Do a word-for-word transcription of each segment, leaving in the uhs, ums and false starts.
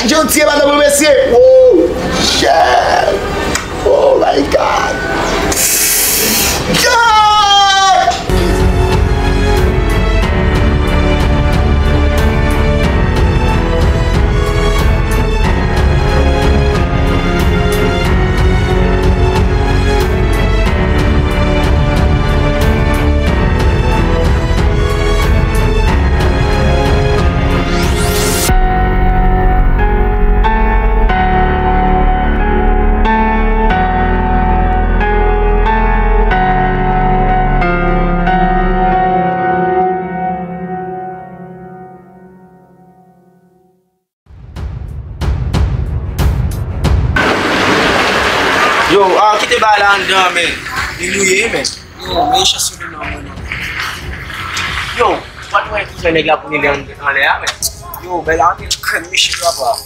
Yo tiye madanm mwen, mesye. Woo! Shit! Oh my God! Shit! Yo, a, kite bagay la anndan, men. Li mouye, men. Yo, men chans yo vin nan mwen, non. Yo, pa t wè kouzen nèg la pou li anlè a, men. Yo, bèl la, antre nan krèm, mesye, papa.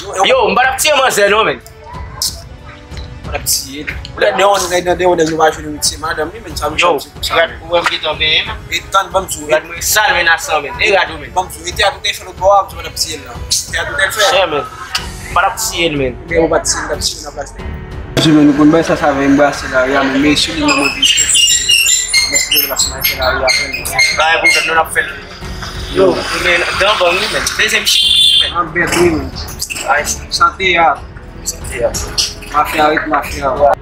Yo, yo, m pa t ap tiye manzè, non, men. Mwen ap tiye l. Ou lè deyò, nèg nan deyò, nèg yo pa jwenn wi tiye madanm li, men sa m Yo, chanm se pou sa, gad men. Ou wè m gentan benyen, men. E tann, ban m di w, Gad mwen sal, men, nan san, men. E gad ou, men. Ban m di w, e teyat ou te fè lòt bò a, m di w pa t ap tiye l la. Teyat ou te fè. Chè, men. M pa t ap tiye l, men. Ebyen, ou pa t tiye l, m t ap tiye l nan plas li. Di, men, nou konn bay sa, sa vle m brase lari a, men, men sou li, mwen, mwen vin chèche. Mwen, sou li, la, se la, se lari a, frè m. Pa gen pwoblèm, non, n ap fè l. Yo, men, dan bang, wi, men. Dezyèm chik, men. An bèt, wi, men. Ay, sa teyat. Mafya ret mafya.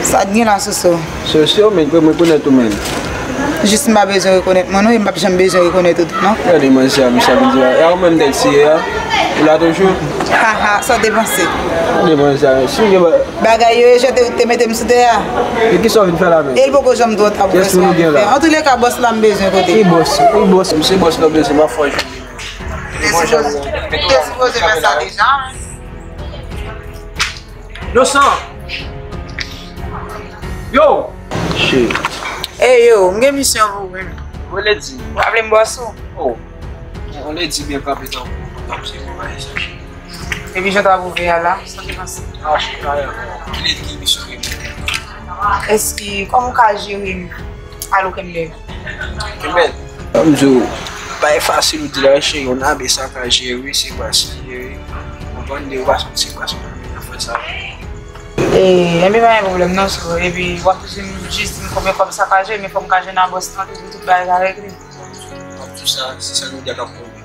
Sa t gen la, Soso? Soso, men, mwen rekonèt ou, men. Jis m pa bezwen rekonèt mwen, non, e m p ap janm bezwen rekonèt ou tou, non. Gade manzè a, misye ap di a. E a ou menm tèt siye a? Ou la toujou? Haha, sa w te panse? Gade manzè a, si w gen ba- Bagay yo, e jete ou te mete m sou tè a. E kisa w vin fè la menm? E l poko janm twò ta pou fè sa. Kiyès moun ou gen la? Antouleka, bòs la m bezwen kote. Ki bòs? Ki bòs? M se bòs la w bezwen, m ap fè w jwenn li. Ou te sipoze, ou te sipoze fè sa deja, wi. Nosan! Yo! Shit. Ey yo, m gen misyon pou ou, wi. Ou vle di? W ap vle m bòs ou? Oh. Ou vle di byen kanpe tankou w konn se konpayi sa, cheri. Epi jan w t ap ouvè a la, sa w te panse? Ah, chita la. Kilè ki misyon ki mete? Èske, kòman w ka jere m alò ke m leve? Kenbèl. Ban m di w, pa e fasil ou di la, cheri, yon abe sa ka jere, se pa si, konprann, de ou pa santi se pa si nan fè sa. E, enben, pa gen pwoblèm non, so, epi w ap jis di m konbyen kòb sa ka jere, men fò m ka jwenn a bòs lan tou pou tout bagay ka regle. W ap di sa, se sa nou di a k ap pwoblèm.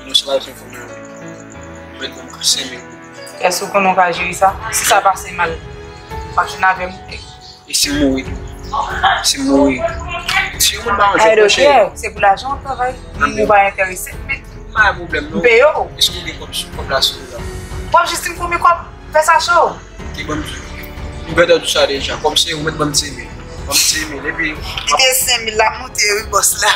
Inosan pa bezwen fè nan men. Mwen ban m senk mil goud. Èske w konnen w ka jere sa? Si sa pase mal, w ap jwenn avè m, oke? E si m mouri tou? Si m mouri? Si yon moun pa manje, I don't care. Se pou lajan w ap travay. Moun ou pa enterese, men m pa gen pwoblèm non. M peye w. Èske w gen kòb sou, kòb la sou ou la? W ap jis di m konbyen kòb? Fè sa cho. Ki ban m di w. M gentan di w sa deja. Kòm se ou mèt ban m senk mil. Ban m senk mil. Epi li te senk mil la moute wi bòs la.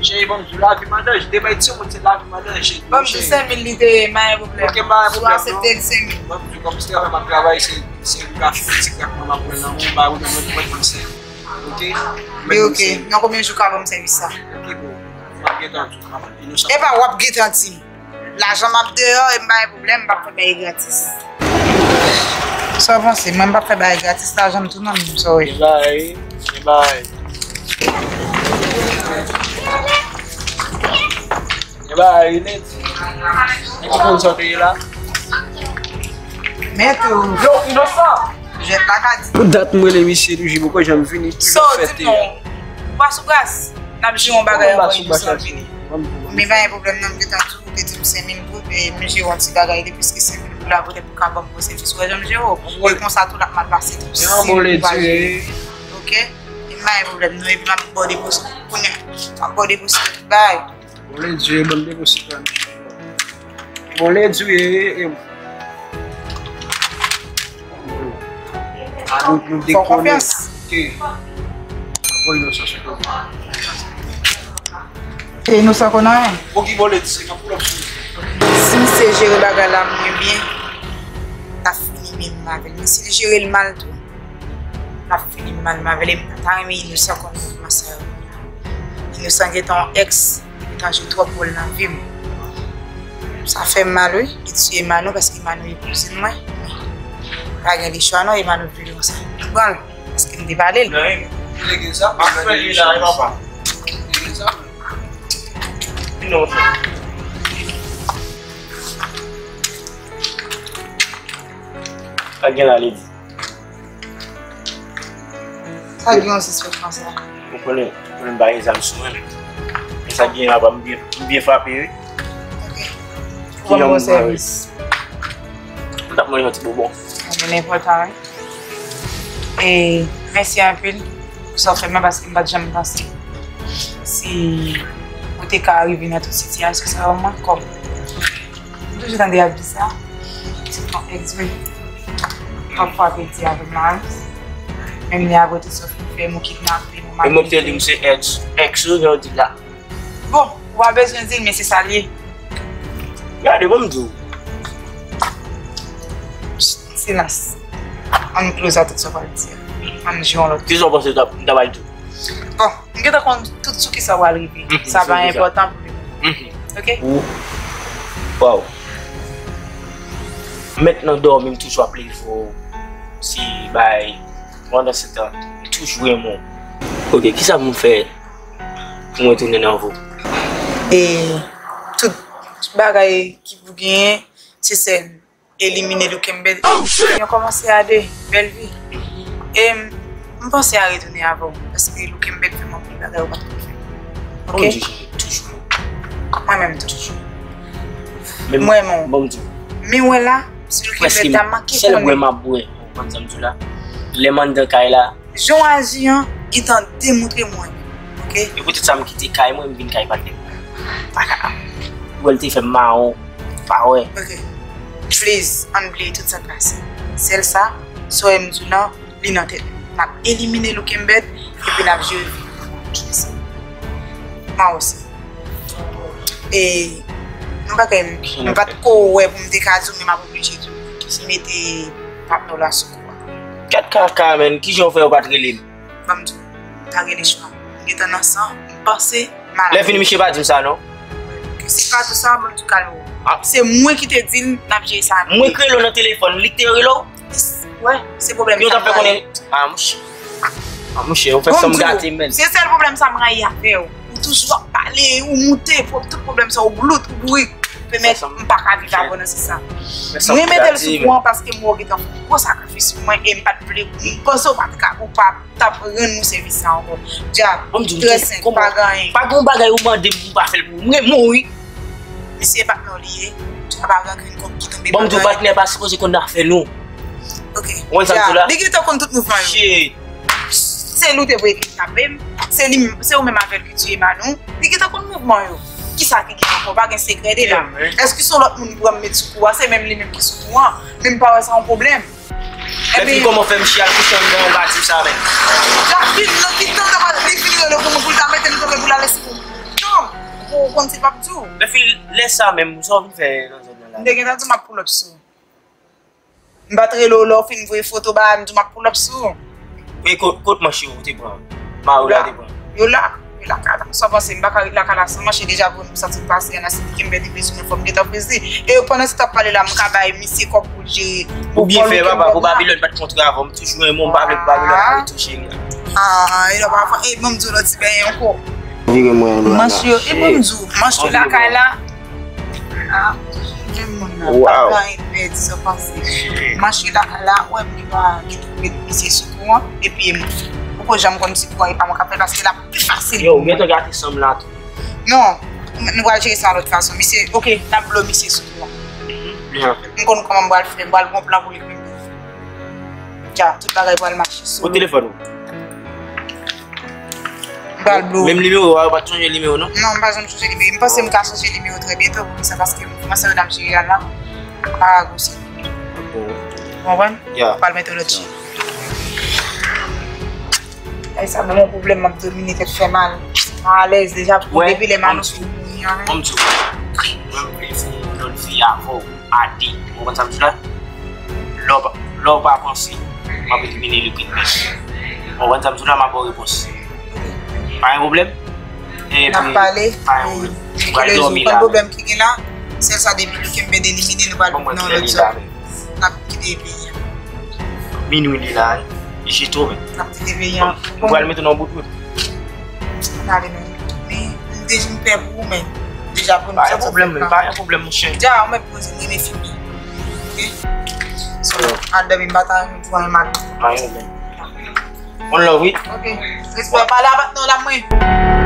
Cheri, ban m di w lavi an danje. Te bay timoun se lavi an danje. Ban m di w senk mil li te ye, pa gen pwoblèm. Ok, pa gen pwoblèm non. Si w aksepte l senk mil. Ban m di w kòm se travay m ap travay, se, se grafik, se grafik mwen m ap pran nan men w, pa gen pwoblèm, mwen ban m senk mil. Ok? Li ok. Nan konbyen jou w ka ban m sèvis sa? Ok, bon. M ap gentan di w. Inosan. Epa w ap gentan di m. Lajan m ap deyò e m pa gen pwoblèm, m p ap fè bagay gratis. Sa w panse? Mwen m p ap fè bagay gratis, lajan m tou nan men m, sorry. Gen bagay, gen bagay. Gen bagay, wi, Lady. Ou konn sa w te ye la? Men tou. Yo, Inosan! Jwèt la ka di. Pou dat m rele misye toujou, poko janm vini. Sa w di non? Ou pa sou bras. N ap jere yon bagay ankò, Inosan vini. Men pa gen pwoblèm non, m gentan di w, ou te di m senk mil goud, e m jere yon ti bagay de plis ke senk mil goud la, poutèt ou ka ban m gwo sèvis. Ou wè jan m jere w? E konsa tou l ap mal pase tou. Si nou pa jere. Ok? E m pa gen pwoblèm non, epi m ap ba w depo kounye a. M ap ba w depo tout bagay. Bon, Lady, ban m depo sitwèn. Bon, Lady, e, e, a nou, nou dekonekte. Fè w konfyans. Bon, Inosan sou tou. Se Inosan konn anyen. Bon, ki bò l di se ka pou l ap sou. Si misye jere bagay la mwen byen, l ap fini byen menm avè l. Men si l jere l mal tou, l ap fini mal menm avè l. E m pa ta renmen Inosan konn mouvman sa yo. Inosan gentan yon èks, li gentan jwe twòp wòl nan vi m. Sa fè m mal, wi. Li tiye Manou paske Manou e kouzin mwen. Pa gen lechwa non, e Manou vle l konsa. Pran l. Paske m te pale l. Nan, li gen zam, ap fè li la, e papa. Li gen zam. Non, frè. Sa gen la, li di. Sa gen yon sispann sa. Ou konnen, ou konnen m pa gen zam sou mwen. Men sa gen la, m byen, m byen frape, wi. Ok. Ou ban m bon sèvis. M t ap manje yon ti bonbon. Bon, men enpòtan, wi. E mèsi anpil pou sa w fè mwen, paske m pa t janm panse si ou te ka rive nan tout sitiyasyon sa yo, mwen, kòm m toujou tande y ap di sa, se ton èks vre. Pafwa te di avèk Maris, menm lè apre tout sa w fin fè, m ou kidnape m, ou maltrete m. E mwen ki te di m se èks, èks ou jan w di la. Bon, ou pa bezwen di l, men se sa l ye. Gade, ban m di w. Silans. Ann close a tout sa w pral di a. Ann jwe yon lòt. Kisa w panse m ta pral di w? Bon, m gentan konn tout sou kisa w pral rive. Mhm, sa pa enpòtan pou li. Mhm. Ok? Ou, waw. Mèt nan dòmi, m toujou ap leve w. Si bay, pandan se tan, m toujou renmen w. Ok, kisa pou m fè pou mwen tounen nan vi w? E tout bagay ki pou genyen, se sèl elimine Luckenberg. Yo kòmanse a de, bèl vi. E m, m panse a retounen avè w, paske Luckenberg fè m anpil bagay ou pa t konn fè. Ok? Bon, m di toujou. Mwen menm tou. Toujou. Mwen menm. Bon, m di. Men wè la, si Luckenberg ta manke konnen. Sèl bwè m ap bwè, ou konprann sa m di w la? Lè m anndan kay la, jan w aji an gentan demontre mwen, ok? E poutèt sa m kite kay mwen, m vin kay patnè m. Pa ka. Wè l te fè m mawon, pa wè. Ok. Please, ann bliye tout sa k pase. Sèl sa, sa w wè m di w lan, li nan tèt nou. N ap elimine Luckenberg, epi n ap jere vi nou. Mawon se. E, yon bagay m, m pa t ko wè pou m te ka di w, men m ap oblije di w. Mete patnè w la sou kou a. Gad kaka, menn. Kijan w fè yo pa t rele m? Ban m di w, m ta gen lechwa. M gentan nan san, m panse malad. Lè fini, misye pa di m sa, non. Si l pa di w sa, ban m di w kalme w. Ah. Se mwen ki te di l, n ap jere sa. Mwen k rele w nan telefòn, li k te rele w? Wè, se pwoblèm sa m rayi. Yo t ap fè konnen. Ah, mouche. Ah, mouche, ou fè san m gate, menn. Se sèl pwoblèm sa m rayi avè w. Ou toujou ap pale, ou moute, pwo-, tout pwoblèm sa, ou glout, ou bourik. Pèmèt m pa ka viv avè w nan sans sa. M remete l sou kou an paske m wè w gentan fè yon gwo sakrifis pou mwen e m pa t vle, m panse w pa t ka, ou pa t ap rann nou sèvis sa ankò. Djab, trè senp, pa gen anyen. Pa gen yon bagay ou mande m pou m pa fè l pou ou. M renmen w, wi. Misye patnè w li ye. Djab a rankin kòk ki tonbe pa nan. Bon, m di w, patnè pa sipoze konn afè nou. Ok. Ou konn sa m di w la? Li gentan konn tout mouvman yo. Shit. Se li w te voye kidnape m. Se li, se ou menm avè l ki tiye Manou. Li gentan konn mouvman yo. Kisa ki gen ankò? Pa gen sekrè de la. Èske se yon lòt moun pran m met sou kou a? Se menm li menm ki sou kou an. Men m pa wè sa yon pwoblèm. Lè fini, kòman fè misye al kouche anndan yon bati sa menm? Djab, vin nan ki tan sa pral, li vin rele pou mwen pou l ta mete m tonbe pou l ale sou kou. Non, ou konn se p ap di w. Lè fini, lè sa menm, sa w vin fè nan zòn nan la? M te gentan di w m ap pull up sou ou. M pa t rele w lè w fin voye foto ba m di w m ap pull up sou ou. E ko-, kot manch yo ou te pran? Mari w la te pran? Yo la. Yo lakay la. Sa w panse, m pa ka ret lakay la san manch? Deja pou m santi m pase an asid ki m pèdi plezi, men fò m gentan prese. E pandan se t ap pale la, m ka bay misye kòb pou l jere. Ou byen fè, papa, pou Babilòn pa t kontre avè w. M toujou renmen w, m pa vle pou Babilòn arete w, cheri. Ah, e lè pa fò, e ban m di w lòt ti bèy ankò. Vire mwen la. Manch yo, e ban m di w, manch yo lakay la. Ah, menm moun nan, pa gen anyen pèdi, sa w panse. Mache lakay la, ou wè m li pa gen twouve misye sou kou an, epi m poko janm konn si kou an e pa mwen k ap fè l, paske l ap pi fasil pou mwen. Yo, ou gentan gate san m la tou. Non, nou pral jere sa yon lòt fason. Misye, ok, n ap blo misye sou kou an. M konn kòman m pral fè, m pral gon plan pou li menm. Dja, tout bagay pral mache sou. Ou telefòn ou? M pral blo. Menm nimewo a, ou pa t sonje nimewo, non? Non, m pa janm sonje nimewo. M panse m ka sonje nimewo trè byento pou sa, paske m kòmanse wè dam Jeneral la. Ah, gwo se. Ou konprann? Ya. M pral mete lòt je. Ay, sa ban m yon pwoblèm, m ap domine, tèt fè mal. Mwen alèz deja pou depi lè m anonse w kounye a. Bon, m di w, mwen m vle fè yon lòt vi avè w a de. Ou konprann sa m di w la? Lè w pa, lè w pa panse, m ap elimine li prit plis. Ou konprann sa m di w la, m ap ba w repons. Pa gen pwoblèm? N ap pale. Pa gen pwoblèm. Ou pral dòmi la. Pwoblèm ki gen la, sèl sa depi li kenbe elimine, nou pral nan lòt zòn. N ap kite peyi a. Minwi li la, wi. Li chito, men. N ap kite peyi a. Bon, m pral mete nan bout wout. N ale, men. Men, m deja m pè pou ou, men. Deja pou nou. Pa gen pwoblèm, men. Pa gen pwoblèm, monchè. Deja, ou mèt poze m renmen fim nan. Oke? So, al dòmi, m pa ta voye mal. Pa gen pwoblèm. One love, wi. Oke. Respè, pale avèk nou la, mwen.